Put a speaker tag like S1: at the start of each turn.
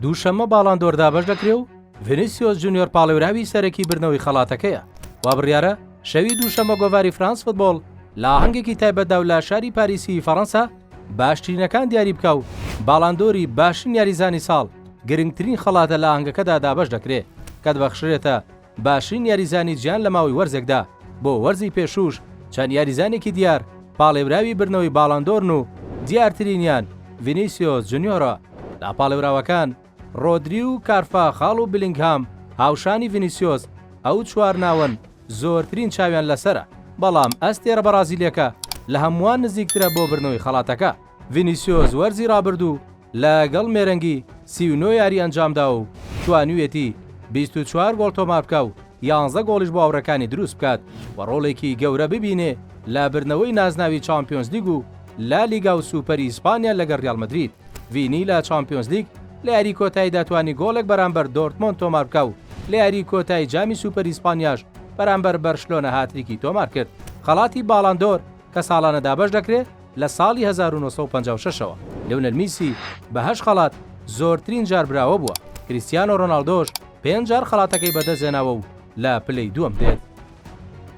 S1: دووشەممە باڵاندۆر دابەش دەکرێ و ڤینیسیۆس جونیۆر پاڵێوراوی سەرەکی بردنەوەی خەڵاتەکەیە. وا بڕیارە شەوی دووشەممە گۆڤاری فرانس فوتبۆڵ لە ئاهەنگێکی تایبەتدا و لە شاری پاریسی فەڕەنسا باشترینەکان دیاری بکا و باڵاندۆری باشترین یاریزانی ساڵ گرنگترین خەڵاتە لە ئاهەنگەکەدا دابەش دەکرێ کە دەبەخشرێتە باشترین یاریزانی جیهان لە ماوەی وەرزێکدا، بۆ وەرزی پێشووش چەند یاریزانێکی دیار پاڵێوراوی بردنەوەی باڵاندۆرن و دیارترینیان ڤینیسیۆس جونیۆرە. لە پاڵێوراوەکان رۆدری و کارفاخاڵ و بلینگهام هاوشانی ڤینیسیۆس ئەو چوار ناوەن زۆرترین چاویان لەسەرە، بەڵام ئەستێرە بەڕازیلیەکە لە هەمووان نزیکترە بۆ بردنەوەی خەڵاتەکە. ڤینیسیۆس وەرزی رابردوو لەگەڵ مێرەنگی 39 یاری ئەنجامداوە و توانیویەتی 24 گۆڵ تۆماربکا و یانزە گۆڵیش بۆ هاوڕێکانی دروستبکات و ڕۆڵێکی گەورە ببینێ لە بردنەوەی نازناوی چامپیۆنزلیگ و لالیگا و سوپەری ئیسپانیا لەگەڵ ریال مەدرید. ڤینی لە چامپیۆنزلیگ لە یاری کۆتاییدا توانی گۆڵێک بەرامبەر دۆرتمۆند تۆماربکا و لە یاری کۆتایی جامی سوپەری ئیسپانیاش بەرامبەر بەرشلۆنە هاتریکی تۆمارکرد. خەڵاتی باڵاندۆر کە ساڵانە دابەش دەکرێ لە ساڵی 1956 ەوە لیۆنێل میسی بە هەشت خەڵات زۆرترین جار براوە بووە، کریستیانۆ رۆناڵدۆش پێنج جار خەڵاتەکەی بەدەستهێناوە و لە پلەی دووەم دێت.